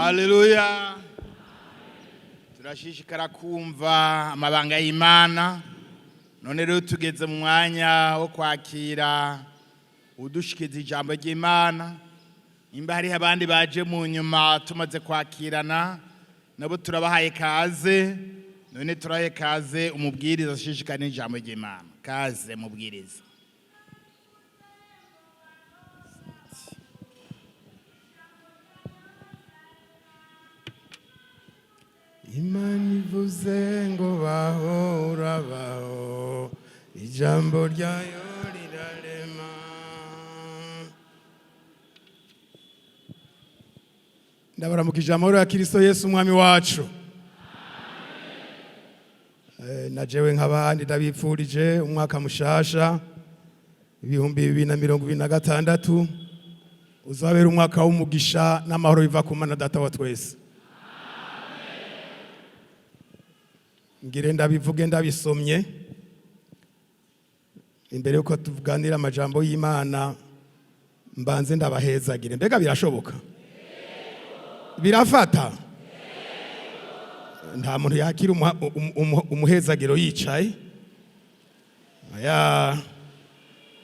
Haleluya. Turashishikara kumva amabanga y'Imana. None rero tugeze mu mwanya wo kwakira udushikiza ijambo ry'Imana. Nimba hariho abandi baje mu nyuma tumaze kwakirana, nabo turabahaye kaze. None turahaye kaze umubwiriza ashishikara n'ijambo ry'Imana. Kaze mubwiriza. Imana ivuze ngo baho urabaho, ijambo ryayo rirarema. Ndabaramukije amahoro ya Kristo Yesu umwami wacu. Na jewe nk'abandi ndabipfurije umwaka mushasha 2026, uzabera umwaka w'umugisha n'amahoro biva ku Mana Data wa twese. Ngire ndabivuge ndabisomye imbere yuko tuganira amajambo y'Imana, mbanze ndabahezagire. Mbega birashoboka? Birafata? Nta muntu yakira umuhezagiro yicaye. Aya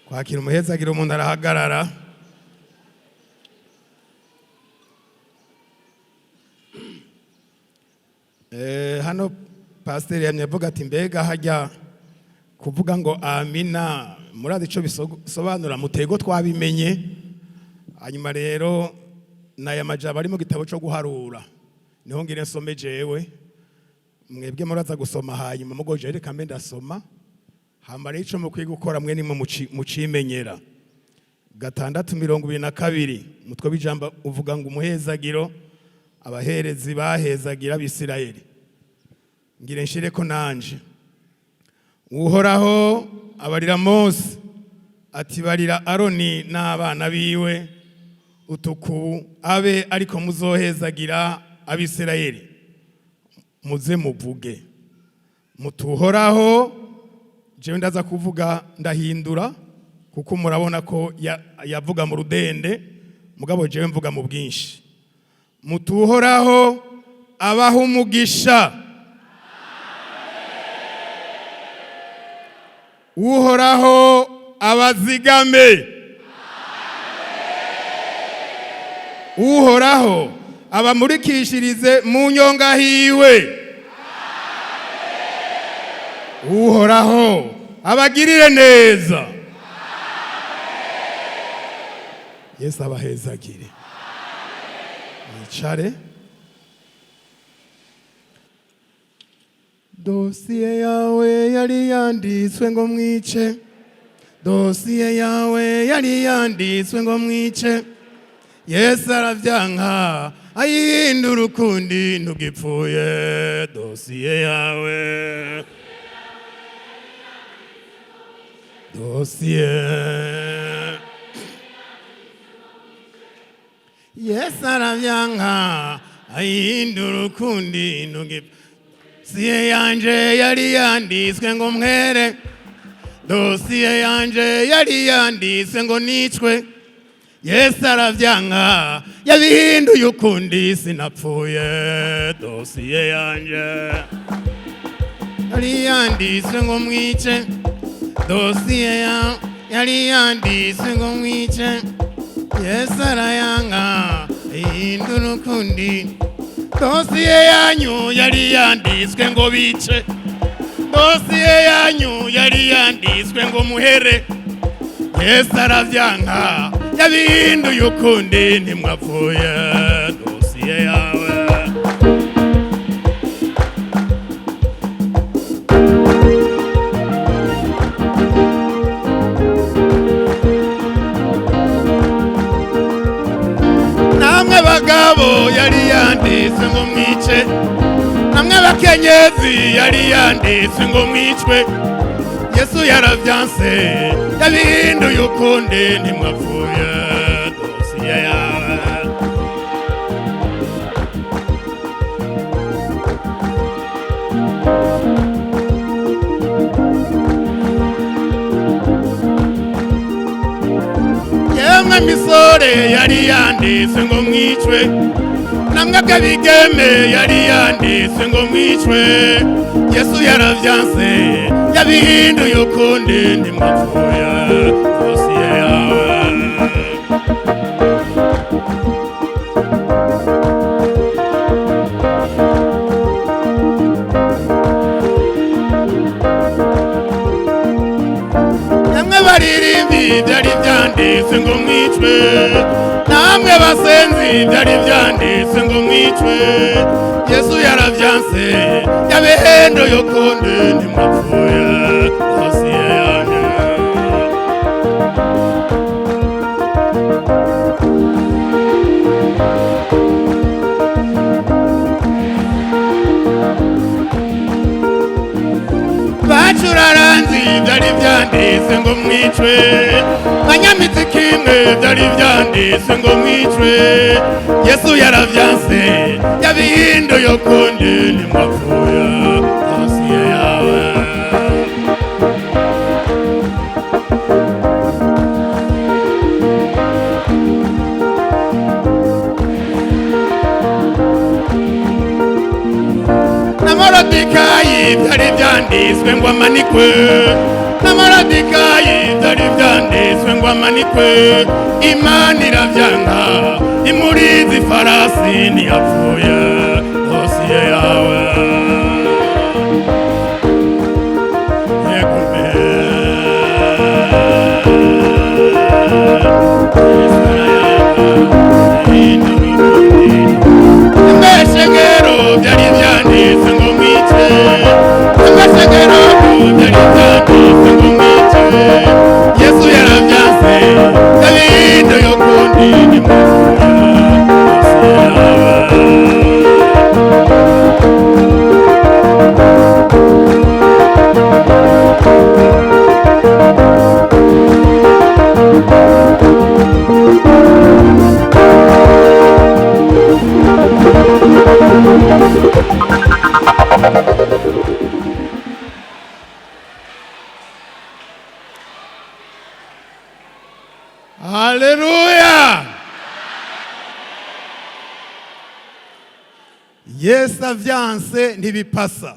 kwakira umuhezagiro umuntu arahagarara. Hano pasiteri yamye avuga ati mbega hajya kuvuga ngo amina, murazi ico bisobanura? Mutego twabimenye. Hanyuma rero naya majambo ari mu gitabo cyo guharura, niho ngire nsome jewe, mwebwe muraza gusoma hanyuma mugoje reka mbe ndasoma. Hama rero ico mukwiye gukora mwe nimwe mucimenyera. 6:22, umutwe w'ijambo uvuga ngo umuhezagiro abaherezi bahezagira Abisirayeli. Ngire nshireko nanje. Uhoraho abarira Mose ati barira Aroni n'abana biwe utuku abe ariko muzohezagira Abisirayeli, muze muvuge mutuhoraho. Jewe ndaza kuvuga ndahindura, kuko murabona ko yavuga mu rudende, mugabo jewe mvuga mu bwinshi. Mutuhoraho abaha umugisha, Uhoraho abazigame, Uhoraho abamurikishirize mu nyonga hiwe, Uhoraho abagirire neza. Yesu abahezagire. Mwicare. Dosiye yawe yari yanditswe ngo mwice, dosiye yawe yari yanditswe ngo mwice, Yesu aravyanka ayihindura ukundi ntugipfuye. Dosiye yawe, dosiye Yesu aravyanka ayihindura ukundi ntugipfuye. Dosiye yanje yari yanditswe ngo mwere, dosiye yanje yari yanditswe ngo nicwe, Yesu aravyanka yabihinduye ukundi sinapfuye. Dosiye yanje yari yanditswe ngo mwice, dosiye yari yanditswe ngo mwice, Yesu arayanka ihindura ukundi. Dosiye yanyu yari yanditswe ngo bice, dosiye yanyu yari yanditswe ngo muhere, Yesu aravyanka yabihinduye ukundi ntimwapfuye. Dosiye yawe. Namwe bagabo yari yanditswe ngo mwice, namwe bakenyezi yari yanditswe ngo mwicwe, Yesu yaravyanse yabihinduye ukundi ntimwapfuye. Dosiye yawe. Yemwe misore yari yanditswe ngo mwicwe, Namwe bigeme yari yanditswe ngo mwicwe, Yesu yaravyanse, yabihinduye ukundi, ntimwapfuye dosiye yawe. Namwe baririmbi byari byanditswe ngo mwicwe, namwe basenzi byari byanditswe ngo mwicwe, Yesu yaravyanse, yabihinduye ukundi, ntimwapfuye dosiye yanjye. Bacuraranzi byari byanditse ngo mwicwe, banyamitsi kimwe byari byanditse ngo mwicwe, Yesu yaravyanse, yabihinduye ukundi, ntimwapfuye dosiye yawe. Na Morodekayi byari byanditswe ngo amanikwe, na Morodekayi byari byanditswe ngo amanikwe, Imana iravyanga, imuriza ifarasi, ntiyapfuye dosiye yawe. Yegume. Mbeshengero byari byanditse ngo mwice, mbeshengero byari byanditse ngo mwice, Yesu yaravyanse, yabihinduye ukundi, nimwapfuye Haleluya! Yesu avyanse ntibipasa,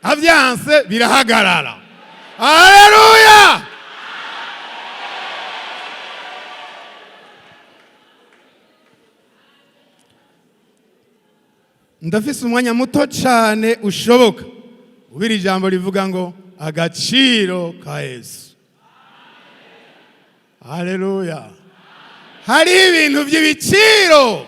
avyanse birahagarara. Haleluya! Ndafise umwanya muto cane ushoboka ubira ijambo rivuga ngo agaciro ka Yesu. Haleluya! Hari ibintu by'ibiciro,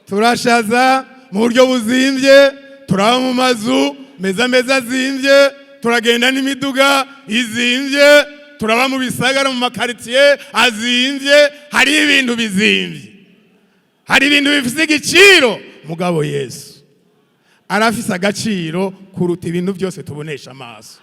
turashaza mu buryo buzimvye, turaba mu mazu meza meza azimvye, turagenda n'imiduga izimvye, turaba mu bisagara mu makaritsiye azimvye. Hari ibintu bizimvye, hari ibintu bifise igiciro, mugabo Yesu arafise agaciro kuruta ibintu byose tubonesha amaso.